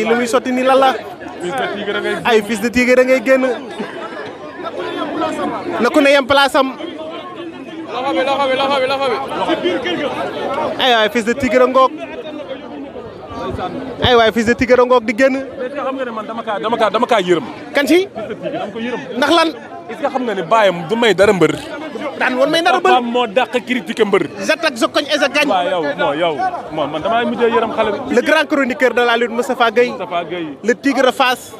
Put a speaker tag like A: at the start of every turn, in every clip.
A: lu muy sotti nii lan la ay Fils de Tigre ngay génn na ku ne yem place am ay waay Fils de Tigre ngoog ay waay Fils de Tigre ngoog di génn
B: xam nga ne man dama kaa yërëm
A: kan ci ndax lan
B: est-ce que xam nga ne baayam du may dara mbër
A: daan woon may nar a
B: papaam moo dàq critiquer mbër
A: j'attaque je cogne et je gagne
B: waaw yow man damaa mujjee yërëm xale bi
A: le grand chroniqueur de la lutte Moustapha Gueye le tigre de Fass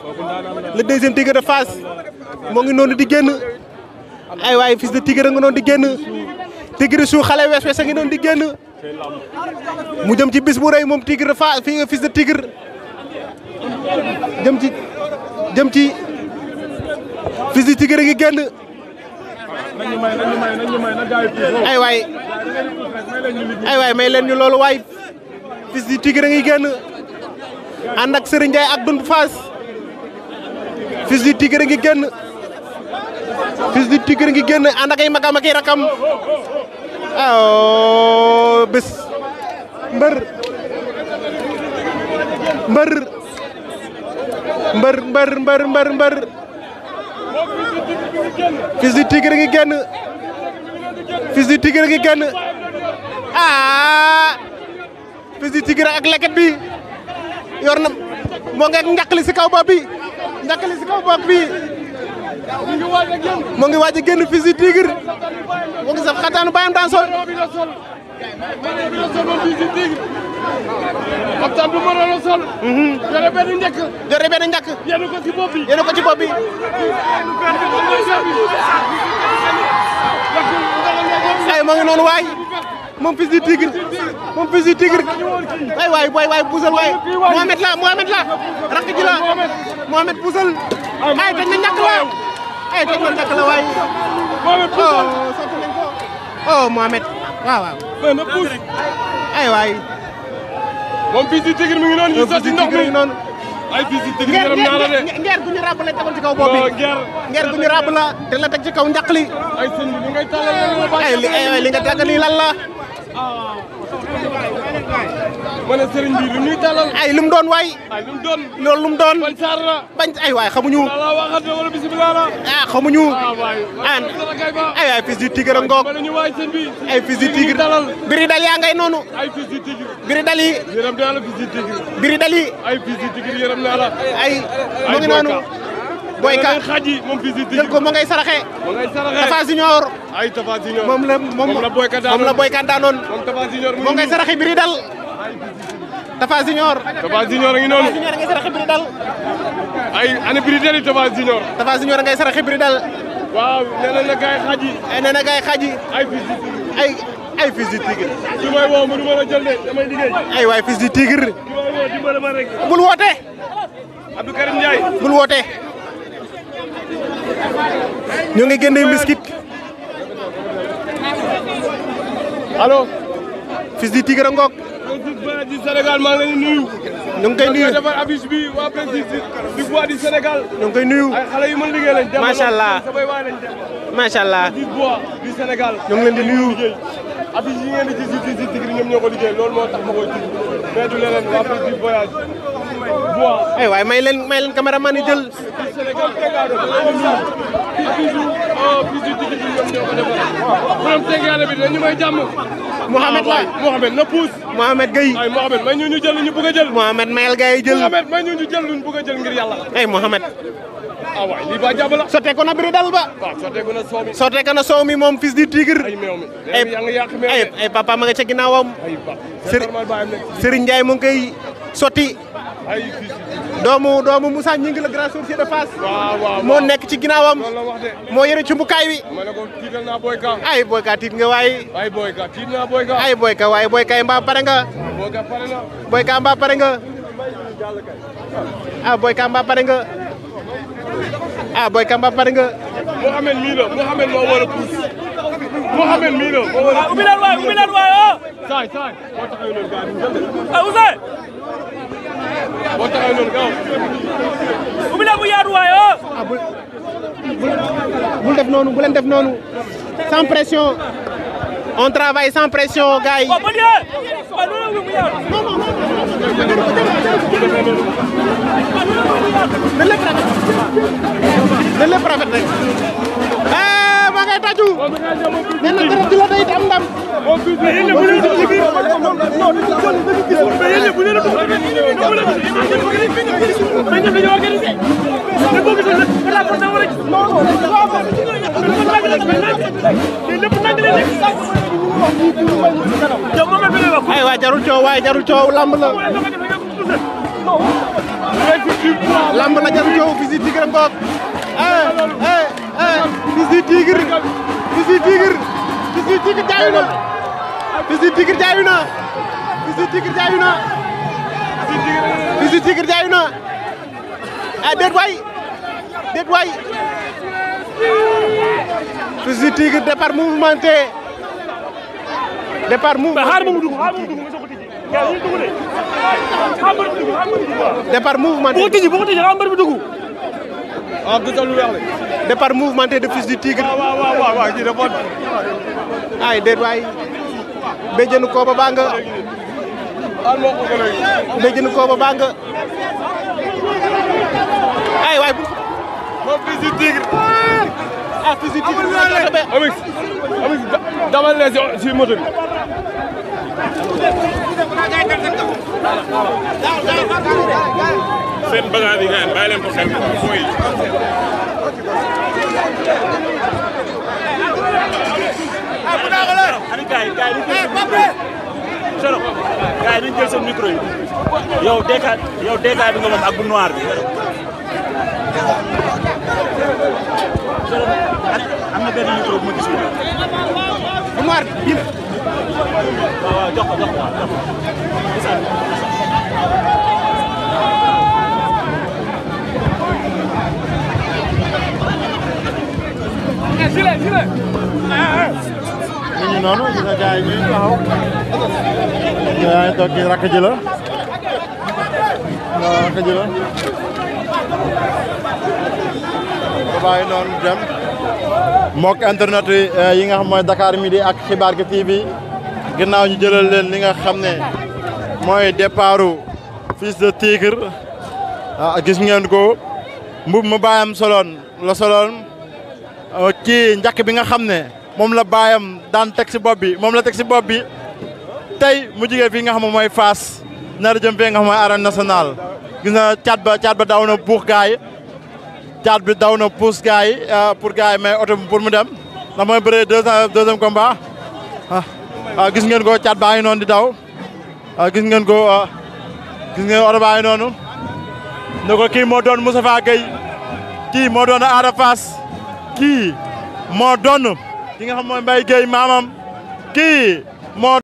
A: le deuxième tigre de Fass moo ngi noonu di génn ay waay Fils de Tigre nga noonu di génn tigre su xale wees wees a ngi noonu di génn mu jëm ci bis bu rëy moom tigre de Fass fii Fils de Tigre jëm ci Fils de Tigre ngi génn ay waay may leen ñu loolu waay Fils de Tigre ngi génn ànd ak Serigne Ndiaye ak Doudou Fass Fils de Tigre ngi génn Fils de Tigre ngi génn ànd ak ay magam ak ay rakam bés mbër Fils de Tigre ngi génn Fils de Tigre ngi génn Fils de Tigre ak leket bi yor na moo ngi ak njaqali si kaw bopp bi moo ngi waaj a génn Fils de Tigre moo ngi saf xataanu bàyyam daan sol
C: waxtaan bu mën a sol.
A: jore benn njëkk.
C: yéen ko ci bopp bi.
A: ay moo ngi noonu waay moom Fils de Tigre ay waay puusal waay Mohamed la rakk ji la Mohamed puusal ay tëj na njëkk la waay Mohamed waaw ay waay
C: moom Fils de Tigre mi ngi noonu ñu sotti ndox mi ay Fils de Tigre yaram naa la de
A: ngeer gu ñu ràbb la tegoon ci kaw bopp bi ngeer gu ñu ràbb la te la teg ci kaw njaq li
C: ay sëñ bi ngay tàllal
A: ay li nga tàgg nii lan la
C: ma ne sëriñ bi lu ñuy tàllal
A: ay lu mu doon waay
C: ay lu mu doon
A: loolu lu mu doon
C: bañ saar la
A: bañ ay waay xamuñu
C: la waxat wala bismillah la
A: xamuñu
C: ay
A: waay Fils de Tigre ngoog
C: ñu waay sëñ bi
A: ay Fils de Tigre biri dal yaa ngay noonu
C: ay Fils de Tigre
A: biri dal yi
C: yërëm naa la Fils de Tigre
A: biri dal yi
C: ay Fils de Tigre yërëm naa la
A: ay mu ngi noonu boyka
C: xaji moom Fils de Tigre
A: jël ko moo ngay saraxe Tafa Junior
C: ay Tafa Junior
A: moom la boyka daanoon
C: moom Tafa Junior
A: moo ngay saraxe biri dal Tafa Junior
C: a ngi noonu
A: ngay saraxe biri dal
C: ay ana biri dal
A: Tafa Junior ngay saraxe biri dal
C: waaw nee na gaay xaji
A: ay Fils de Tigre
C: su may woo mu du ma la jël de damay liggéey
A: ay waay Fils de Tigre
C: su may woo dimbale ma rek
A: bul woote
C: Abdou Karim Ndiaye
A: bul woote ñu ngi génne mbiskit
C: allo
A: Fils de Tigre ngoog
C: du Sénégal maa ngi leen di nuyu
A: ñu ngi koy nuyu
C: defar affiche bi waa président du bois du Sénégal
A: ñu ngi koy nuyu
C: ay xale yu mën liggéey lañ
A: macha allah
C: samay waay lañ dem
A: macha allah
C: du bois du Sénégal
A: ñu ngi leen di nuyu
C: affiche yi ngeen di gis Fils de Tigre ñoom ñoo ko liggéey loolu moo tax ma koy tudd mais du leneen waa président voyage bois
A: ay waay may leen caméraman yi jël
C: Sénégal Fils de Tigre ñoom ñoo ko defar borom tegaale bi dañu may jàmm
A: Mohamed la
C: Mohamed na puus
A: Mohamed Gueye
C: ay Mohamed may ñu jël ñu bëgg a jël
A: Mohamed mayel gars yi jël
C: Mohamed may ñu jël luñ bëgg a jël ngir yàlla
A: ay Mohamed
C: waay lii ba jàmm la
A: sotte ko na biri dal ba
C: waaw sotteeku na soow mi
A: sotte ko na soow mi moom Fils de Tigre
C: ay meew mi yaa ngi yàq meew
A: ay papa ma nga ca ginnaawam
C: ay ba
A: Serigne Ndiaye mu ngi koy sotti
C: ay
A: doomu Moussa Gningue la grand sorcier de Fass
C: waaw
A: moo nekk ci ginnaawam
C: loolu la wax de
A: moo yore ci mbukaay wi
C: ma ne ko tiital naa Boyka
A: ay Boyka tiit nga waay
C: ay Boyka tiit naa Boyka
A: ay Boyka waaye Boyka mbaa pare nga
C: Boyka pare na
A: Boyka mbaa pare nga Boyka mbaa pare nga Boyka mbaa pare nga
C: Mohamed mii la Mohamed moo war a puus Mohamed mii la moo war a
D: ubbi leen waay
C: saay boo taxawee noonu gars yi jël
D: Ousseyn
C: boo taxawee noonu gaaw
D: ubbi leen bu yaatu waay
A: bul def noonu bu leen def noonu sans pression on travaille sans pression gars yi rafet rek ma ngay tàccu nee na dara ci la day am ndam ay waay jarul coow waay jarul coow lamb la lamb la jarul coow Fils du Tigre ngoog Fils du Tigre Fils du Tigre Fils du Tigre jaayu na Fils du Tigre jaayu na Fils du Tigre jaayu na Fils du Tigre jaayu na déet waay déet waay Fils du Tigre départ mouvementé départ mouvementé départ mouvementé départ mouvementé de Fils du Tigre ay déet waay béjjënu kooba baa nga béjjënu kooba baa nga ay waay
C: moom Fils du Tigre
A: Fils du Tigre
C: Amix damal ne si moto bi
B: seen bagage yi ngeen bàyyi leen ko xel mooy
D: gars yi dañu jël seen micro yi yow DK bi nga moom ak bu noir bi am na benn micro bu ma gis
A: bu noir bi
D: waaw jox ko
E: ñu ngi noonu gis nga gars yi ñuy taxaw yaa ngi toog kii rakk ji la rakk ji la ba bàyyi noonu dem mbokk internet yi nga xam mooy Dakar Midi ak Xibaar gi TV ginnaaw ñu jëlal leen li nga xam ne mooy départu Fils de Tigre gis ngeen ko mbub mu baayam soloon la soloon kii njëkk bi nga xam ne moom la baayam daan teg si bopp bi moom la teg si bopp bi tey mu jigee fii nga xam ne mooy Fass nar jëm fii nga xam mooy arène nationale gis na caat ba daw na buux gaay caat bi daw na puus gaay pour gaay mais oto pour mu dem ndax mooy bëree deuxième combat gis ngeen ko caat baa ngi noonu di daw gis ngeen ko oto baa ngi noonu ne ko kii moo doon Moustapha Gueye kii moo doon Ada Fass kii moo doon ki nga xam mooy Mbaye Gueye maamam kii moo